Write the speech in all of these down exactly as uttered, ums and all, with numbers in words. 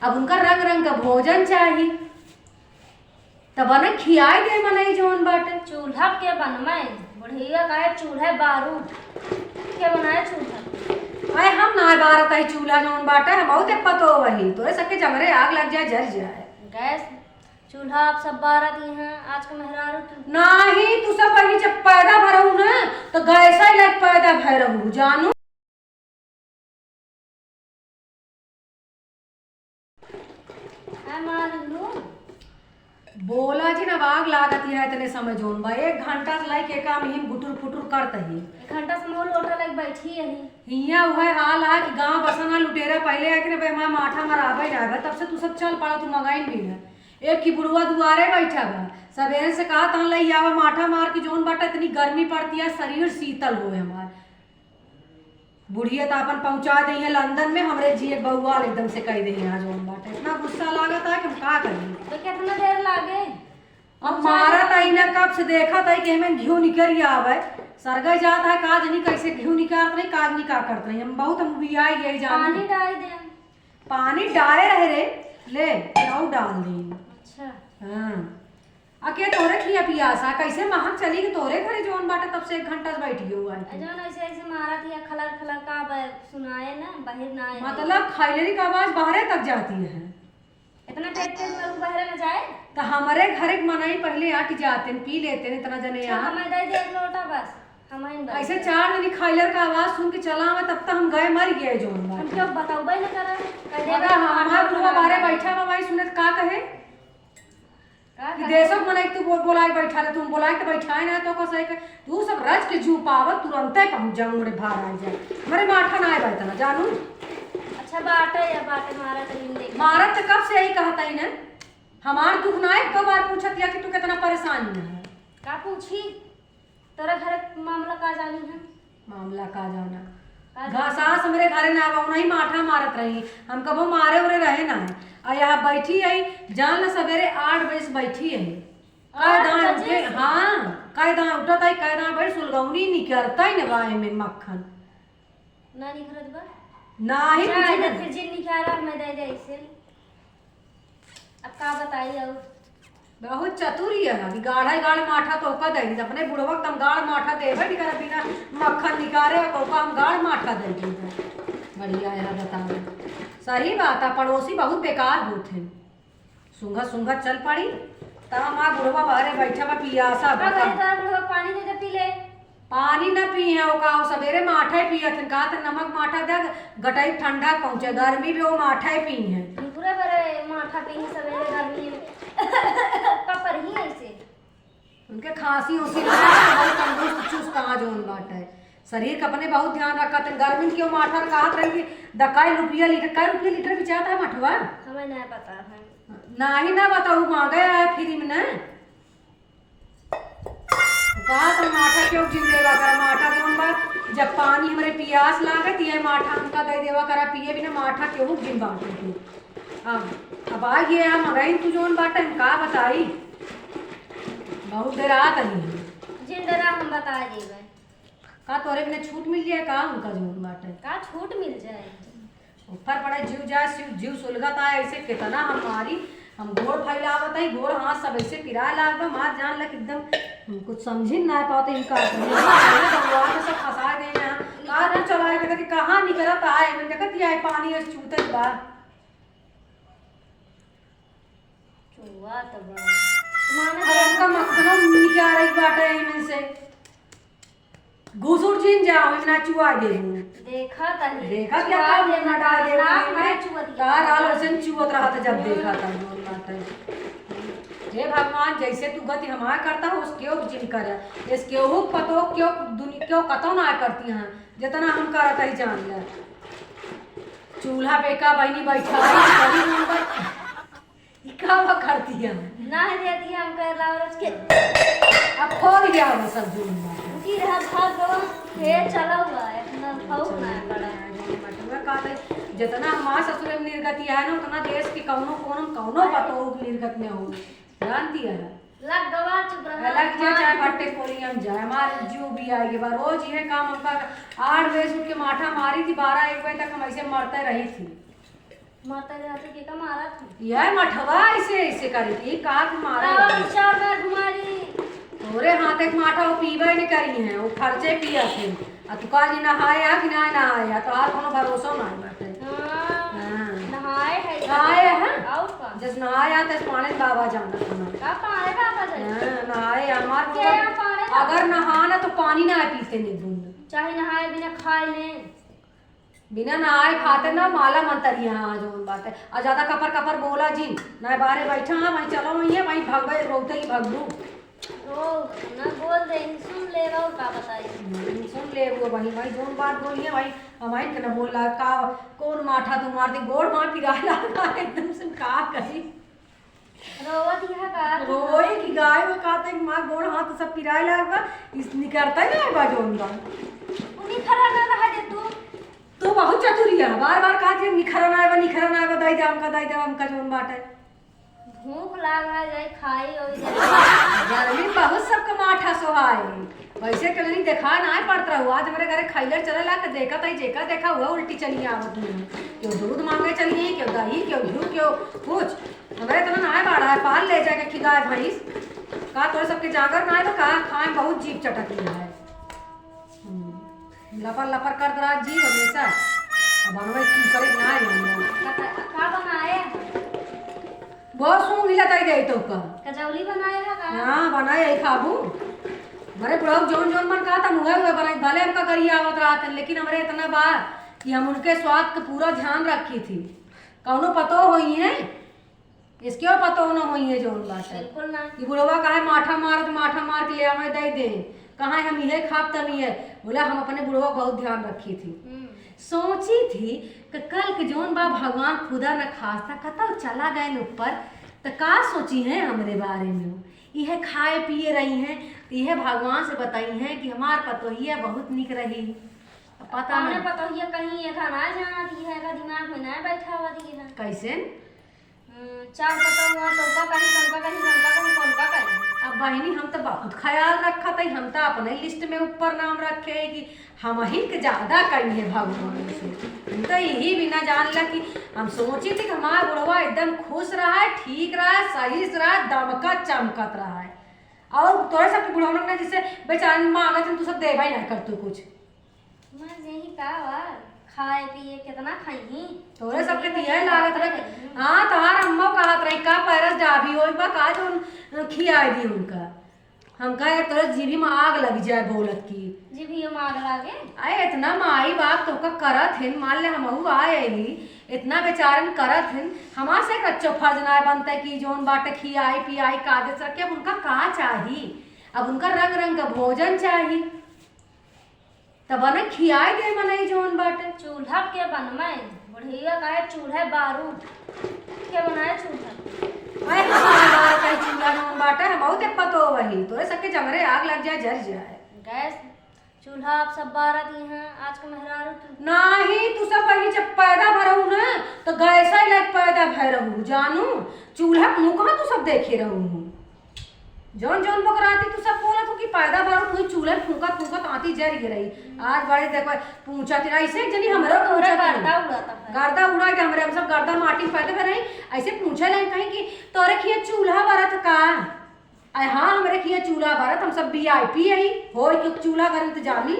अब उनका रंग रंग का भोजन चाही, त बना खियाए दे मनई जौन बाटे। चूल्हा के बनवाए, बुढ़िया कहे चूल्हा बारूद के बनाए चूल्हा। अरे हम ना बारत है चूल्हा जौन बाटे, हम बहुत एक पतो वही, तोरे सबके जमरे आग लग जाए, जर जाए। गैस चूल्हा आप सब बारत ही हैं, आज के मेहरारू की। नाही, तू सब वही जब पैदा भरहू ना, तो गैसा ही लग पैदा भरहू, जानू। है माँ लुल्लू? बोला जी ना, आग लागत है इतने समय जौन बा। एक घंटा से लाइके काम ही गुटुर फुटुर करत ही। एक घंटा से मुँह लोटा लाइके बैठी यही। हियाँ उहे हाल आ कि गाँव बसा ना लुटेरा पहले आके ना बे हमार माठा मरावे ना बे, तब से तू सब चल पड़ा, तू मंगाइन भी ना। एक की बुढ़वा दुआरे बैठा बा, सबेरे से कहा तहाँ लई आवा माठा मार के जौन बाटे, इतनी गर्मी पड़ती है, शरीर शीतल होए हमार। बुढ़िया त आपन पहुँचा देइहैं लंदन में, हमरे जिए बउआल एकदम से कइ देइहैं आज जौन बाटे। इतना गुस्सा लागत है कि हम का करी। तो कितना देर लागे? अब मारत आई ना, कब से देखत आई कि हमें घिउ निकरि आवे। सरगई जात है, का जनी कैसे घिउ निकारत रही, का जनी का करत रही। हम बहुत हम उबियाई यही जान। पानी डाल दे। पानी डाले रहे रे, ले, जाऊ डाल दी। अच्छा। हाँ। आ के तोरे खिया पियासा, कैसे महक चली कि तोरे घरे जौन बाटे तब से एक घंटा से बैठी हुआ है। जौन ऐसे ऐसे मारत या खलर खलर का ब-, सुनाए ना, बाहर ना आए। मतलब खैलरी का आवाज बाहरे तक जाती है। इतना तेज तेज में बाहरे न जाए। तो हमारे घरे के मनई पहले आट जाते हैं, पी लेते हैं इतना जने अच्छा, यहाँ। हमें दे दे एक लोटा बस, हमें बस। ऐसे चार जनी खैलर का आवाज सुन के चला आवे, तब तक हम गए मर गए जौन हम बाटे। क्यों बताऊबे न करा? कह दे अगर बस, हमार मार बुढ़वा मार बाहरे मार। बैठा बा भाई, सुने त का कहे? का कि करे? देशक मनई तू बोल, बोलाए बैठा ले, तुम बोलाए तो बैठाए ना तो कसे के, तू सब रच के जू पावत तुरंते पहुँच जाऊँ, मोरे भार आ जाए। हमरे माठा ना आए बैठा ना, जानू। अच्छा, बाटे या बाटे, मारा तो इन देख। मारा तो कब से यही कहत ही ना, हमार दुख ना एक बार पूछत या कि तू कितना परेशान है। का पूछी? तोरा घर के मामला का जानी हम? मामला का जाना? का घा-, जानी? सास हमरे घरे ना बा, उन्हीं माठा मारत रही। हम कबो मारे उरे रहे ना है। आ यहाँ बैठी है, जान ला सबेरे आठ बजे से बैठी है। आठ कायदा बजे उठे, से? हाँ, कायदा उठत है, कायदा बैठ सुलगौनी निकरता ही ना बा एमे मक्खन। ना निकरत बा? नाही, अच्छा, कुछ इधर नहीं। फिर जिन निकाला, मैं दे दे इसे। अब का बताई और? बहुत चतुर ही है, अभी गाढ़ा ही गाढ़ माठा तोका दे दी, अपने बुढ़वा के तम गाढ़ माठा देबे नहीं करब, बिना मक्खन निकारे और तोका हम गाढ़ माठा दे दी। बढ़िया है, बताओ। सही बात है, पड़ोसी बहुत बेकार होत हैं। सूंघत सूंघत चल पड़ी, तब हमार बुढ़वा बाहरे बैठा बा, पियासा बा। का करे तोरा बुढ़वा, पानी दे दे, पी ले। पानी न पी है, ओका, वो सबेरे माठा ही पियत हैं, कहा त नमक माठा दे, गटई ठंडा पहुँचे, गर्मी में वो माठा ही पी है। पूरे बरे माठा पी है सबेरे गर्मी में। पपर ही ऐसे। उनके खांसी उसी ना, बहुत तंदुरुस्त चुस्त कहाँ जौन बाटे। शरीर का अपने बहुत ध्यान रखत हैं। गर्मी में क्यों माठा कहत रहे कि दकाई रुपया लीटर, कै रुपया लीटर बेचात है मठवा? हमें नहीं पता है। नाही ना बताऊ, मांगे आया फ्री में ना। कहा तो माठा क्यों जिन देवा करा, माठा जौन बा, जब पानी हमरे पियास लागत, ये माठा हमका दे देवा करा, पिए बिना माठा क्यों जिन बाटे तू। अब, अब आ गए हम, अगइन तू जौन बाटे, हम का बताई, बहुत देर आ गई है। जिन डरा हम बता देबे। का तोरे बिना छूट मिल जाए का उनका जौन बाटे? का छूट मिल जाए? ऊपर पड़े जीव जाए, जीव, जीव सुलगत आए, ऐसे कितना हम मारी, हम गोड़ फैलावत आई, गोड़ हाथ सब ऐसे पिराए लाग बा, मार जान लग एकदम, हम कुछ समझी ना पाते इनका। भगवान सब फंसा गए हैं। का तू चलाए देखत कि कहाँ निकलत आए, मैं देखत ही आए पानी ऐसे चूतत बा। चुआ तो बा। माने अब हमका मक्खनो निकाल रही बाटे इनमें से। घुसुर जिन जाओ, इतना चुआ देबू। देखा तनी। देखा क्या चुआ काम देना ना डाल देबू ना, इनमें? मैं चुअत तार आलो से चुअत रहा था जब हम्म। देखा था, जोन बात है। हे भगवान, जैसे तू गति हमार करता हो, उसके जिन करे। इसके वो पतो क्यों दुनि-, क्यों कतो ना करती हैं, जितना हम करत ही जान ले। चूल्हा पे का बहनी बैठा है, बड़ी नंबर। ई का बा करती है? ना है देती हम कर ला और उसके अब खोल गया वो सब जोन बात। जी रहा भाग गवा, हे चला हुआ है, इतना भाव ना है बड़ा। मटुआ का तो जितना हमार ससुर में निर्गति है ना, उतना देश के कौनो कोनम कौनो पतो निर्गत में हो। जानती है? लग गवा, चुप रहा। अलग जे चाहे भट्टे खोली हम जाए, हमारे जीव भी आएगी बार। रोज ये काम हमका आठ बजे से उठ के माठा मारी थी, बारह एक बजे तक हम ऐसे मरते रही थी। माता जाते के का मारा था? यह मठवा ऐसे, ऐसे करी थी, का के मारा था? चार बार घुमा दी। तोरे हाथ एक माठा वो पीबे नहीं करी है, वो खर्चे पिया थे। आ तू का जी नहाए आ कि ना नहाए आ, तो आज कोनो भरोसा ना बाटे। हाँ। हाँ। नहाए है। नहाए है? और का? जस नहाए आ, तस पानी बाबा जाना था। का पानी बाबा जाना? हाँ, नहाए हमार के तो यहाँ पानी बाबा? अगर नहाना तो पानी ना पीते नहीं बूंद। चाहे नहाए बिना खाए ले। बिना नहाए खाते ना माला मंतरिया हाँ जौन बाटे। आ ज्यादा कपर कपर बोला जिन। ना बारे बैठा हाँ, वहीं चलो वहीं है, वहीं भगवे रोते ही भगलू। ओ, ना बोल दे, सुन ले और का बताई। हम्म, सुन ले वो वहीं, वहीं जौन बात बोली है, वहीं हमारे के ना बोला का, कौन माठा तू मार दे, गोड़ मार पिराए लगा एकदम से का कही। रोवत यह का? रोए की गाय वो कहते हैं, माँ गोड़ हाथ सब पिराए लाग बा, इस निकरता ही नहीं बा जौन बा। उ निखरा ना रहा जे तू। तू बहुत चतुरिया, बार बार कहत है निखरा ना बा, निखरा ना बा, दई दे हमका, दई दे हमका जौन बाटे। भूख लाग है, जाई खाई ओई जाई। गर्मी बहुत सबके माठा सोहाए। वैसे कहीं देखा ना पड़त रहू, आज हमारे घरे खैलर चले ला के देखत है, जेका देखा हुआ उल्टी चली आवत है। क्यों दूध मांगे चलिए, क्यों दही, क्यों घी, क्यों कुछ। हमरे इतना नाय बाढ़ा है, पाल ले जाके खिलाए भैंस। का तोरे सबके जागर नाय बा, का खाए में बहुत जीभ चटक रही है। हम्म। लपर लपर करत रहा जीभ हमेशा। अब बनवे की करे नाय बनवे। का, का बनाए? बहुत सूंघ हिला ताई दे तो का। कचौली बनाए है का? हाँ, बनाए है खाबू। मरे बुढ़ऊ जौन जौन मन कहत हम उहे उहे बनाई। भले हमका गरिया आवत रहत है, लेकिन हमरे इतना बा कि हम उनके स्वाद का पूरा ध्यान रखी थी। कौनो पतो होई है, इसके और पतो न होई है जौन बात है। बिल्कुल ना। कि बुढ़वा काहे माठा मारत, माठा मार के ले आवे दे दे, कहाँ हम इहे खाब तनी है। बोला हम अपने बुढ़वा बहुत ध्यान रखी थी। हम्म। सोची थी कि कल के जौन बा भगवान खुदा न खास्ता कतौ चला गए ऊपर, त का सोची है हमरे बारे में? इहे खाए पिए रही हैं, त इहे भगवान से बताई हैं कि हमार पतोहिया बहुत निक रही। अब पता कौने नहीं। पतोहिया कहीं एक ना जाना दी है, का दिमाग में ना बैठा हुआ दी है। कैसे? हम्म, चार पतोह हुआ, तो का कहीं, कौन का कहीं, कौन का कहीं, कौन का कहीं। अब बहिनी, हम तो बहुत ख्याल रखत है, हम तो अपने लिस्ट में ऊपर नाम रखे हैं कि हम ही के ज्यादा कहीं है भगवान से। हम तो यही बिना जान ला कि हम सोची थी कि हमार बुढ़वा एकदम खुश रहा है, ठीक रहा है, सही से रहा है, दमकत चमकत रहा है। और तोरे सबके बुढ़ौनक ने जैसे बेचारन मांगत हन, तू सब देबे ना कर तू कुछ। मैं यही का बा, खाए पिए कितना खाई। तोरे सबके दिए लागत रहे। हाँ, तोहार अम्मा कहत रही, "का पैरस डाभी होई बा, का जौन खियाए दी उनका?" हम कहे, "तोरे जीभी में आग लग जाए बोलत की।" जीभियो में आग लागे? अरे, इतना माई बाप तोहका करत हिन, मान ले हमहू आए ही, इतना बेचारन करत हिन, हमार से एक अच्छो फर्ज ना बनता कि जौन बाटे खियाई पियाई कायदे से रखे। अब उनका का चाही? अब उनका रंग रंग का भोजन चाही। तब न खियाए दे मनई जौन बाटे। चूल्हा के बनवाए, बुढ़िया कहे चूल्हा बारूद। के बनाए चूल्हा? अरे हमार बार कहे चूल्हा जौन बाटे, हम बहुत पतो वही। तोरे सबके जमरे आग लग जाए, जर जाए। गैस चूल्हा आप सब बारा दी हैं, आज के मेहरारू तू। नाही, तू सब पहले जब पैदा भरऊ ना, तो गैस ही लायक पैदा भय रहू, जानू। चूल्हा मुँह कहाँ तू सब देखे रहू? जौन जौन बकराती तू सब बोलत हो कि पैदा भरत हुई चूल्हे फूंकत फूंकत आती जर गई रही। आज बड़े देखो पूछत रही, ऐसे एक जनी हमरो तोहरे पूछत रही। गर्दा उड़ाता है। गर्दा उड़ा के हमरे, हम सब गर्दा माटी में पैदा भरे रही। ऐसे पूछे लगे कहीं कि तोरे खिया चूल्हा बरत का? अरे हाँ, हमरे खिया चूल्हा बरत, हम सब वी आई पी हई, होई के चूल्हा घर इंतजामी,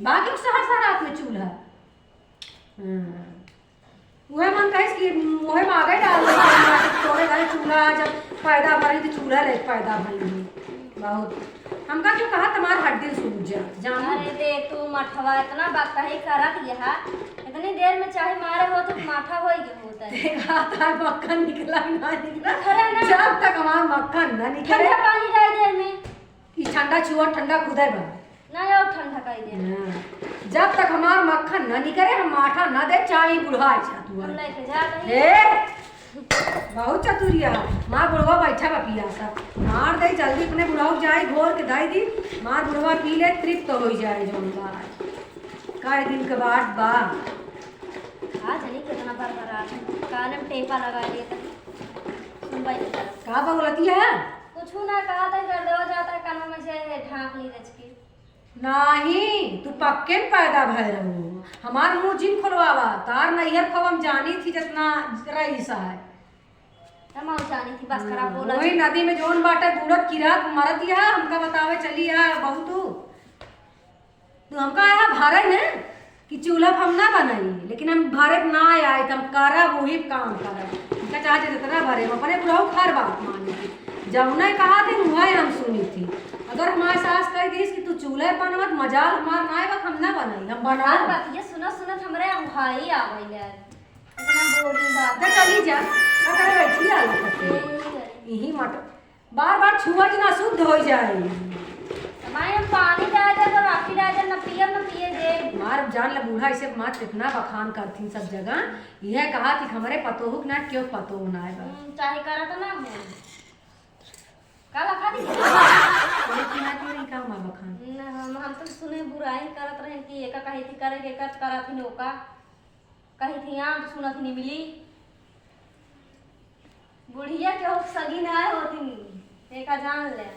बाकी शहर शहर रात में चूल्हा। हाँ। उहे मन कहिस कि मुहे में आगे डाल दे, तोरे घरे चूल्हा, जब पैदा भरी तो चूल्हा ले पैदा भरी है। बहुत। हमका क्यों कहा तुम्हार हड्डी सूज जा, जानू? अरे दे तू मठवा इतना बकही करत यहा, इतनी देर में चाहे मारे हो तो माठा होई गए होता है। देखा था मक्खन निकला ना निकला। निकला ना। जब तक हमार मक्खन ना निकले। ठंडा पानी डाल दे में। ई ठंडा छुआ ठंडा खुदे बा। ना आओ ठंडा कई दे। हाँ। जब तक हमार मक्खन ना निकले, हम माठा ना दे, चाहे बुढ़ाए जा तू। हम लेके जा रही। ए, बहुत चतुरिया। मार बुढ़वा बैठा बा पियासा। मार दे जल्दी अपने बुढ़ऊ जाए, घोर के दाई दी। मार बुढ़वा पी ले, तृप्त हो जाए जौन बा। कई दिन के बाद बा। आ जानी कितना बार बार आ जानी। कान में टेपा लगा लिए तनी। सुन भाई। का बा बोलती है? कुछ ना कहा था, कर दो जाता है कान में से ढांक ली रच के। नाही, तू पक्के में पैदा भय रहू। हमार मुँह जिन खोलवावा, तार नैहर खो हम जानी थी जितना रईस है। हम और जानी थी, बस खराब बोला वही जी। नदी में जौन बाटे बूड़त किरात मरत है, हमका बतावे चली है बहुत। तू हमका आया भरे में कि चूल्हा पर हम ना बनाई, लेकिन हम भरे ना आए, तो हम करब वही काम करब। हमका चाहे जितना भरे, हम अपने बुढ़ऊ हर बात मानी थी। जौने कहा थे, वही हम सुनी थी। अगर हमारे सास कह दीस कि तू चूल्हे पर बनवत, मजाल हमार ना आए, हम ना बनाई, हम हर बनाओ। बात ये सुनत सुनत हमरे उहाई आ गई है। इतना बोरिंग बात तो है। चली जा, का करे बैठी आ लखत के? यही करी। यही मट, बार बार छुआ जी ना शुद्ध हो जाए। माई हम पानी डाल दे तो राखी डाल दे, ना पियब ना पिए दे। मार जान ले बूढ़ा, ऐसे मार कितना बखान करथिन सब जगह। यह कहा कि हमरे पतोहू के ना क्यों पतोहू ना आए बा। हम्म, चाहे करत ना हो। का बखा दी? कोई की ना क्यों नहीं का मार बखान। ना, हम, हम तो सुने बुराई करत रहे कि एका कही थी करे के, एका करत ही ओका। कही थी आम तो सुनत ही मिली। बुढ़िया के हो सगी ना होती, एका जान ले।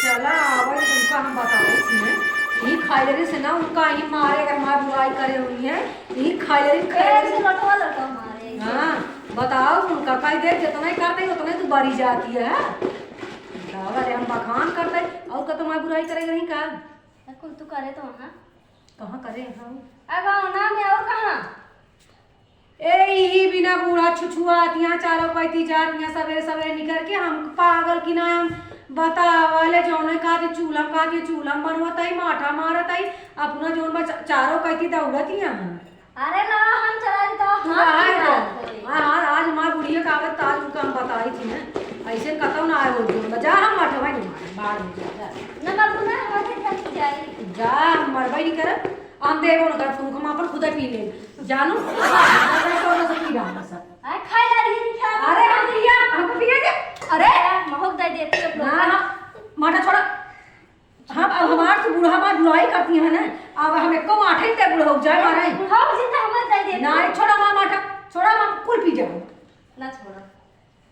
चला, आवे उनका हम बतावे थी। यही खाइलरी से ना उनका ही मारे, अगर मार बुराई करे हुई है, यही खाइलरी ए, खाइलरी। ऐसे लटवा लटवा मारे। हाँ, बताओ उनका, कह दे, जितना ही करते, उतना ही तू बरी जाती है। बताओ, अरे हम बखान करते, और का तो मार बुराई करे नहीं का? कुल तू करे तो हाँ। कहाँ करे हम? अब ना में और कहाँ? ए, यही बिना बूढ़ा छुछुआत यहाँ चारों पैती जात यहाँ सवेरे सवेरे निकर के हम पागल की ना हम बतावले जौने का दे चूल्हा का दे चूल्हा बनवत आई, माठा मारत आई, अपना जौन बा चा-, चारों पैती दौड़त ही यहाँ। अरे ना, हम चला दी तो तू हाथ रहा की है बात तो। होई। हाँ, हाँ, आज हमार बुढ़िया का आवत, आज उनका हम बताई थी ना, ऐसे कतौ ना आए हो जो, जा हम माठा भाई नहीं मारे, बाहर में जा, जा। ना बाबू ना, हम ऐसे थक जाई। जा, हम मरबई नहीं करब। हम देबो न कर, तुमको हम अपन खुदे पी ले। जानू, हम तो से पी रहा है सब। आ, खाए ला रही थी क्या? अरे, हम पिया, हमको पिए दे। अरे, महक दे देती है ना, लोग। ना, माठा छोड़ा। हम, अब हमार से बूढ़ा मार बुराई करती है ना, अब हम एको माठे दे बूढ़ा हो जाए मारे। बुढ़ा हो जिंदा हम दे देती। ना, छोड़ा मार माठा, छोड़ा हम कुल पी जाओ। ना छोड़ा।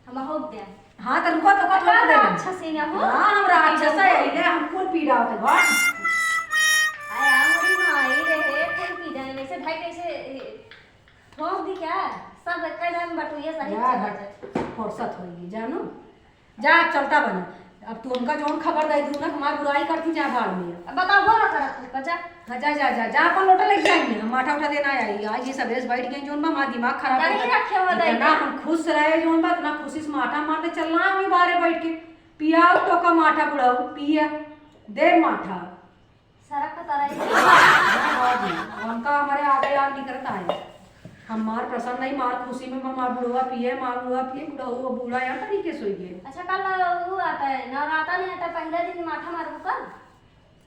हम हो गया। हाँ, तो रुको, तो का का थोड़ा देर। राक्षसी ना हो। हाँ, हम राक्षस है, इले हम कुल पी डालते, हट। आय, हमरी माई रहे, कुल पी डाले, वैसे भाई कैसे, ए, ठोक दी क्या? सब एक दम बटुए सही जा, चला बट-, जाए। फुर्सत होई, जानू। जा, अब चलता बना। अब तू हमका जौन खबर दे दू ना, हमार बुराई करती जा भाड़ में। अब बताओ, बोला करा तू, बचा। हाँ, जा, जा, जा, जा, अपन लोटा लेके जाएंगे। हम माठा उठा देना आई। आज ये सब रेस बैठ गई, जोन बा, हमारा दिमाग खराब नहीं है। रखे हुआ इतना दही। हम खुश रहे, जोन बा, इतना खुशी से माठा मारते चल रहा है, वही बाहर बैठ के। पियाओ तो का माठा बुढ़ाऊ, पिया, दे माठा। सड़क का तरह ही। हाँ, हाँ जी, हमका हमारे आगे आग निकलता है। हम मार प्रसन्न नहीं, मार खुशी में हमार बुढ़वा पिए, मार बुढ़वा पिए, बुढ़ऊ, बूढ़ा यहाँ तरीके से होइए। अच्छा, कल वो आता है, नवराता नहीं आता, पहला दिन माठा मारू कल।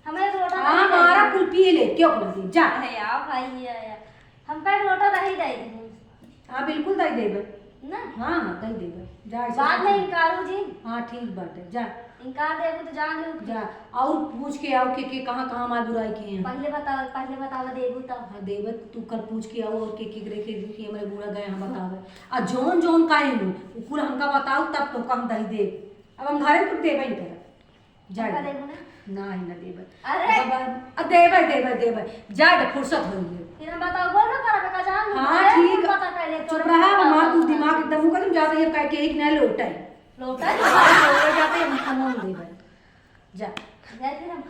हमें एक लोटा हाँ, दही दे मारा दे। कुल पी ले, क्यों कर दी, जा। अरे यार भाई, ये यार। हमका एक लोटा दही दे दी। हाँ, बिल्कुल दही देबे। ना? हाँ, हाँ, दही देबे। जा, ऐसे बाद में सोच। इनकारू जी। हाँ, ठीक बाटे, जा। इनकार देबू तो जान लू। जा, और पूछ के आओ के, के कहाँ, कहाँ हमार बुराई किए हैं। पहले बताओ, पहले बताओ देबू तो। हाँ, देबे, तू कल पूछ के आओ और के, के करे के, के हमारे बूढ़ा गए हैं बतावे। आ जौन, जौन काहे हो, उ कुल हमका बताओ तब तो हम दही देब। अब हम घरे कुछ देबे नहीं करब। जाए हमका दे। देबू ना? नाही, ना देबे। अरे! अब, अब देबे, देबे, देबे। जाए दे, फुर्सत हो गई। फिर हम बताओ, बोल ना करबे का जान, हाँ, अरे, ठीक। पता कर ले, चुप तोरे रहा, पता हमार तू कर। दिमाग एकदम मुकर, तुम जाते ये कह के एक नया लोटा है। लोटा है? लोटा जाते हम, हम, हम देबे। जा। जाए फिर हम